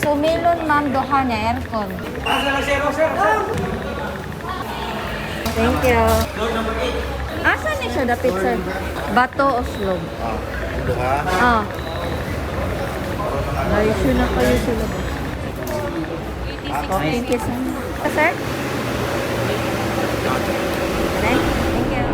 Sumilon, ma'am, duha niya aircon. Thank you. Asa ni siya dapit, sir? Bato o slob? Ah, duha. Ah. Ay, na kayo sila. Thank you, sir. Ah, sir? Thank you.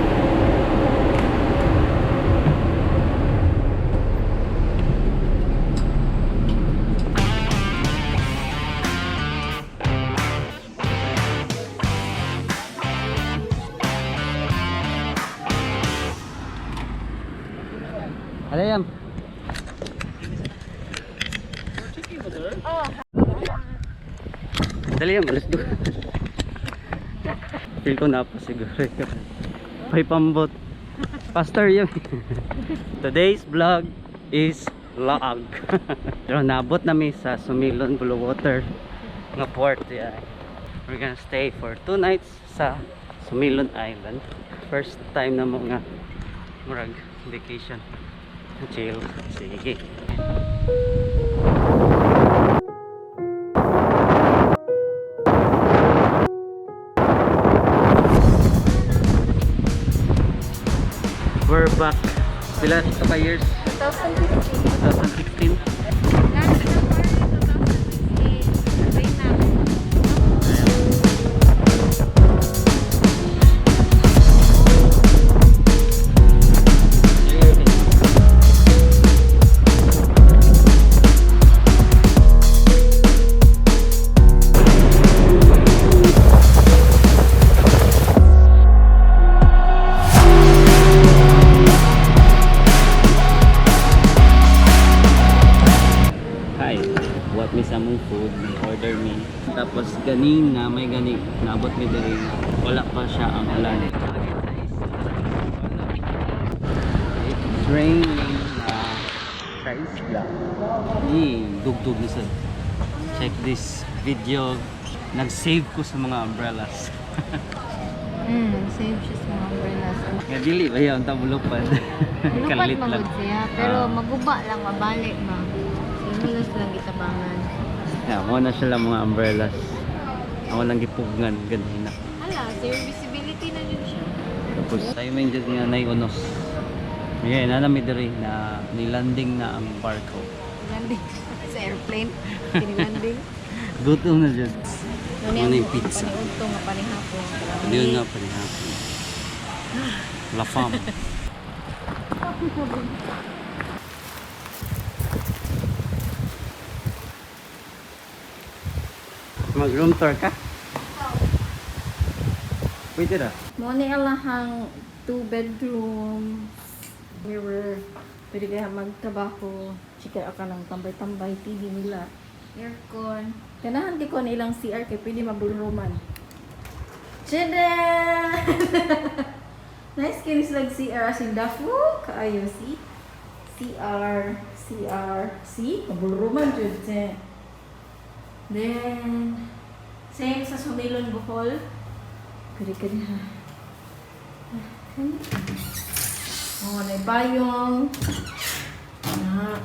Ano yan? Dali yan, let's go. Feel ko na pa siguro. May pambot. Faster yun. Today's vlog is laag. Pero naabot nami sa Sumilon Blue Water nga port. Yeah. We're gonna stay for 2 nights sa Sumilon Island. First time na mo nga murag vacation. Chill. Sige. We're back. Pila ito ka years? 2015. 2016. Last na party, 2016. Wait na. Hi. What mi sa mong food, may order mi. Tapos ganina, may gani, naabot mi diri. Wala pa siya ang ulan. It's raining na sa isla. Eh, dugdug ni sa. Check this video. Nag-save ko sa mga umbrellas. Save siya sa mga umbrellas. Nga dili ba yan tabulupad. Lupad Kalit lang. magud siya, pero Ah. maguba lang, mabalik ba. Simulos lang gitabangan. Yeah, mo na sila mga umbrellas. Ako lang gipugngan ganina. Hala, zero visibility na yun siya. Tapos tayo may dyan nga nay unos. Yeah, na nami diri na nilanding na ang barko. Landing sa airplane. Kinilanding. Gutom na dyan. Ano Ano yung pizza? Paniudto nga panihapon. Ano yun nga panihapon. La fam. Mag room tour ka? Pwede ra. Mo ni alahang two bedrooms, mirror, pwede kaya magtrabaho, chika ka ng tambay-tambay, TV nila, aircon. Ganahan di ko na ilang CR kay pwede mabulruman. Tchadan! Nice kini sila CR as in dafu kaayo si CR CR C mabulruman jud siya. Then same sa Sumilon Bohol. Pwede ka niya. Oh, may payong. Na.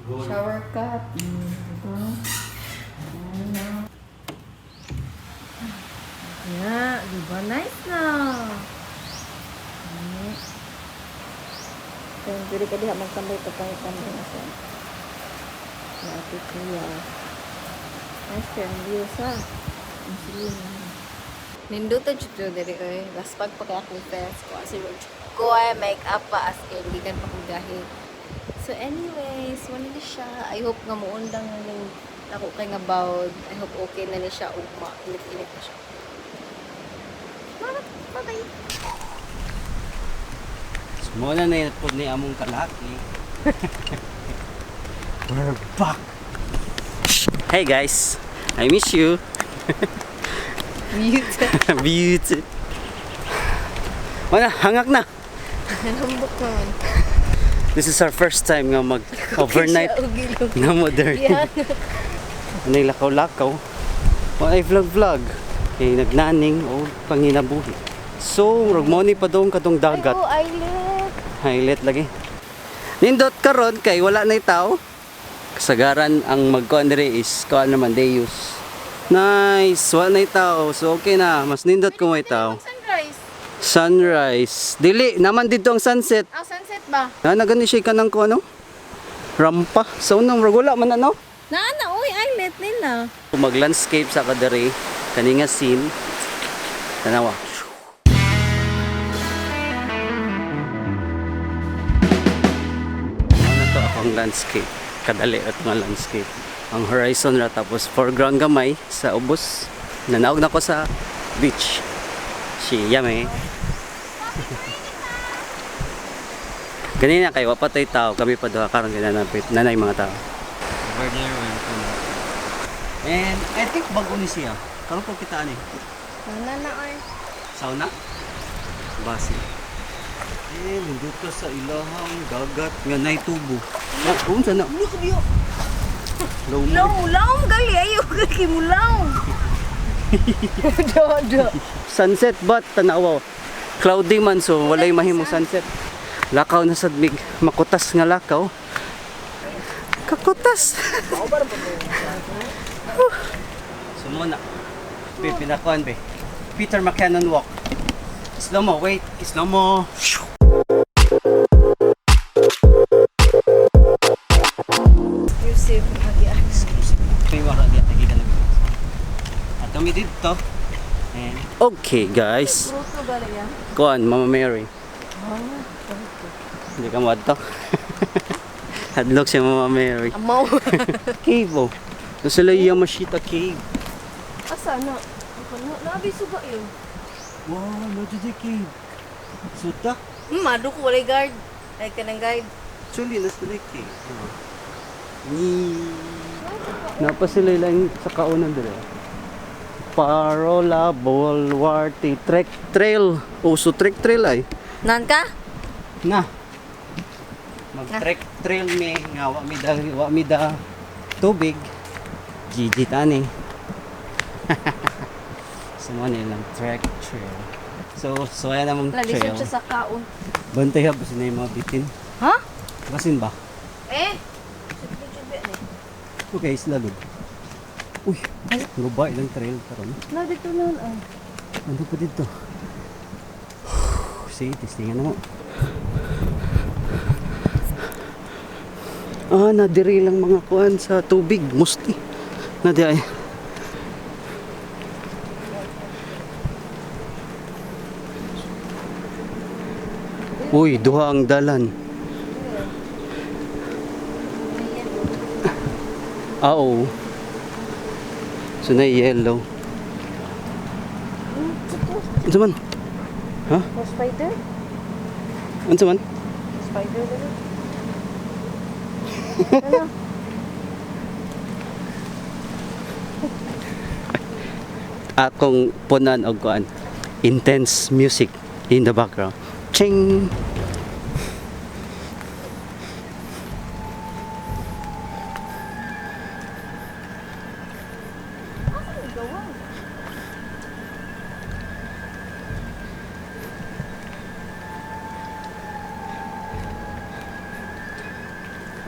Shower cup. Diba? Ayan. Yeah, diba? Nice na. Then, pwede ka diha magtambay pagkahitambay na siya. Ate kuya. Nice kay ang view sa. Ang silin. Ninduto jud diri oy. Laspag pa kay akong fest ko asi ko ay make up pa as in gikan pa kong gahi. So anyways, wala ni siya. I hope nga muundang na ning nako kay nga bawd. I hope okay na ni siya ugma. Init-init na siya. Bye-bye. So, mo na na po ni among kalaki. We're back. Hey guys, I miss you. Mute. Beauty. Wala, hangak na. Nambok naman. This is our first time nga mag overnight nga modern. Yeah. Ano yung lakaw-lakaw? Wala vlog-vlog. Eh, nagnaning o panginabuhi. So, murag mo ni pa dong katong dagat. Ay, oh, islet. Highlight lagi. Nindot karon kay wala na tao. Kasagaran ang magkuan diri is kuan naman day use. Nice, wala na tao. So okay na, mas nindot kung may tao. Sunrise. Sunrise. Dili, naman dito ang sunset. Ah, sunset ba? Na na gani siya kanang ko ano? Rampa. Sa unang wala man ano. Naa na, uy, islet nila. Mag-landscape sa kadere, kani nga scene. Tanawa. Ano to akong landscape. Kadali at nga landscape. Ang horizon ra tapos foreground gamay sa ubos. Nanaog na ko sa beach. Siya may. Ganina kay wa pa tay tao, kami pa duha karon ginanapit nanay mga tao. And I think bago ni siya. Karon ko kita ani. Wala na, oy. Sauna? Basi. Eh, nindot sa ilahang dagat nga nay tubo. Oh, unsa na? Ano ko biyo? Low mo. Law, law, gali. Ayaw, kaki mo law. Do, do. Sunset but tanawa. Cloudy man so walay mahimo sunset. Lakaw na sad mig makutas nga lakaw. Kakutas. Sumuna. Be pinakuan be. Peter McKinnon walk. Slow mo, wait. Slow mo. Exclusive. May wala di at nagiging na. At kami dito. And okay, guys. Bruto gali yan. Kuan, Mama Mary. Hindi ka madto. Hadlok si Mama Mary. Amaw. Cave oh. Doon sila yung Yamashita Cave. Asa na? Ano, nabi suga yun. Wow, no dyan cave. Suta? Mado ko walay guard. Ay ka ng guide. Actually, nasa sila yung cave. Ni. Napa sila ilang sa kaunan dito. Parola Bulwarty Trek Trail. Uso trek trail ay. Nan ka? Na. Mag-trek trail mi nga wa mi da tubig. GG tani. So mo nilang trek trail. So ayan namang Lalisod trail. siya sa kaon. Bantay ha basin na yung mga bitin. Ha? Basin ba? Eh? Sudbi-sudbi ni. Okay, isla lug. Uy, guba ilang trail karon. Na dito na ay. Ano pa dito? Sige, testingan na mo. Ah, nadiri lang mga kuan sa tubig. Musti. Nadi ay. Uy, duha ang dalan. Ah, oo. So na yellow. Unsa man? Ha? Oh, spider? Unsa man? Spider na. Akong punan og kuan. Intense music in the background. Ching!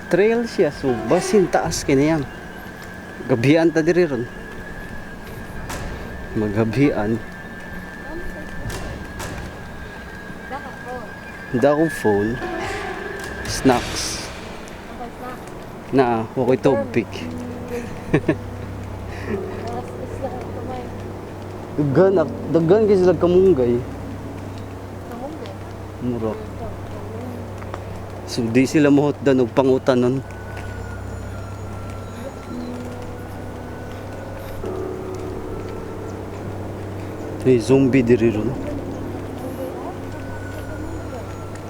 Trail siya so basin taas kini yan. Gabihan ta diri ron. Magabian. Dako phone. Snacks. Na, wako'y tubig. Daghan, daghan kasi sila kamunggay. Mura. So di sila mahotdan og pangutan nun. May zombie diri ron.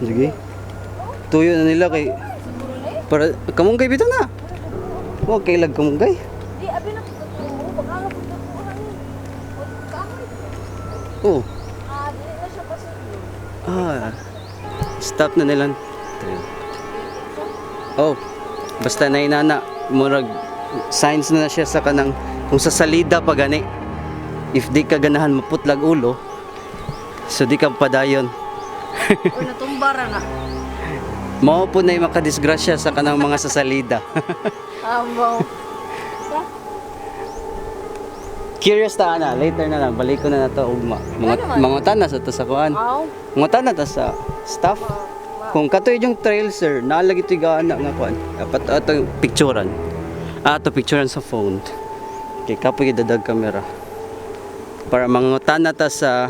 Sige. Tuyo na nila kay para kamunggay bitaw na. Wa kay lag kamunggay. Di abi na tuturo mo baka nga pagtutuhan ni. Oh. Ah, dili na siya pasudlo. Ah. Stop na nila. Oh. Basta na inana murag signs na, na siya sa kanang kung sa salida pa gani. If di ka ganahan maputlag ulo. So di ka padayon. Uy, natumbara na. Mao po na yung makadisgrasya sa kanang mga sasalida. Ambaw. Curious ta ana, later na lang balik ko na nato ugma. Mga Ano man? mangutan na sa to sa kuan. Aw. Mangutan na ta sa staff. Kung katoy yung trail, sir, naalagi to'y gaana nga kuan. Dapat ato yung picturean. Ah, ato picturean sa phone. Kay kapoy dadag kamera. Para mangutan na ta sa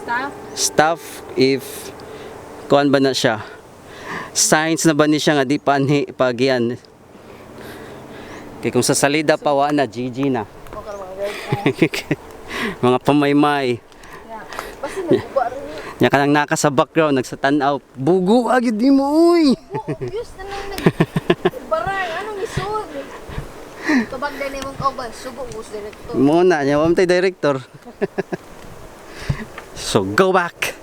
Staff. staff if kuan ba na siya. Signs na ba ni siya nga di pa anhi pagian. Kay kung sa salida pa wa na, GG na. Mga pamaymay. Basta nagbuba rin niya. Nya kanang naka sa background nagsatanaw. Bugo agad di mo uy. Obvious na lang nag... Barang, anong isod? Tubag din imong kauban, sugo us director. Mo na nya wa man tay director. So go back.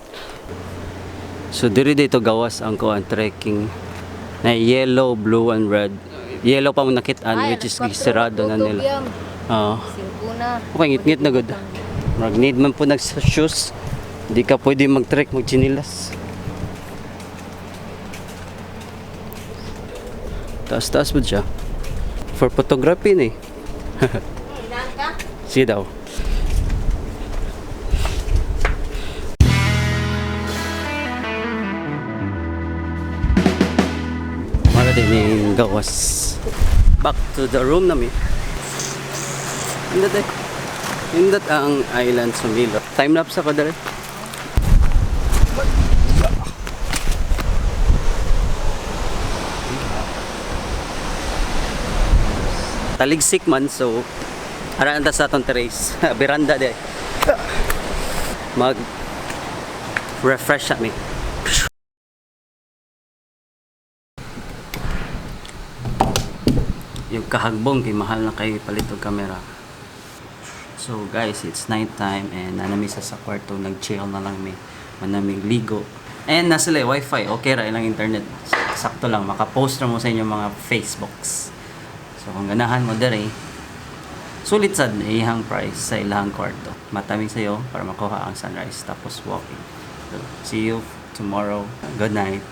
So diri dito gawas ang kuan trekking na yellow, blue and red. Yellow pa mo nakitaan, which is gisirado na nila. Oo. Singko na. Okay, ngit-ngit na gud. Murag need man po nag shoes. Hindi ka pwede mag-trek mag-chinilas. Taas-taas ba siya? For photography ni. Ilan ka? Sige daw. Mara din yung gawas. Back to the room nami. Indot eh. Indot ang island Sumilo. Time lapse ako dali. Taligsik man, so ara ta sa atong terrace. Veranda di. Mag refresh mi. Yung kahagbong kay mahal na kay palit og kamera. So guys, it's night time and nanami sa kwarto, nag-chill na lang mi. Manamig ligo. And nasa sila wifi, okay ra ilang internet. Sakto lang maka-post ra mo sa inyong mga Facebooks. So kung ganahan mo dere, sulit sad ihang price sa ilahang kwarto. Mataming sayo para makuha ang sunrise tapos walking. So, see you tomorrow. Good night.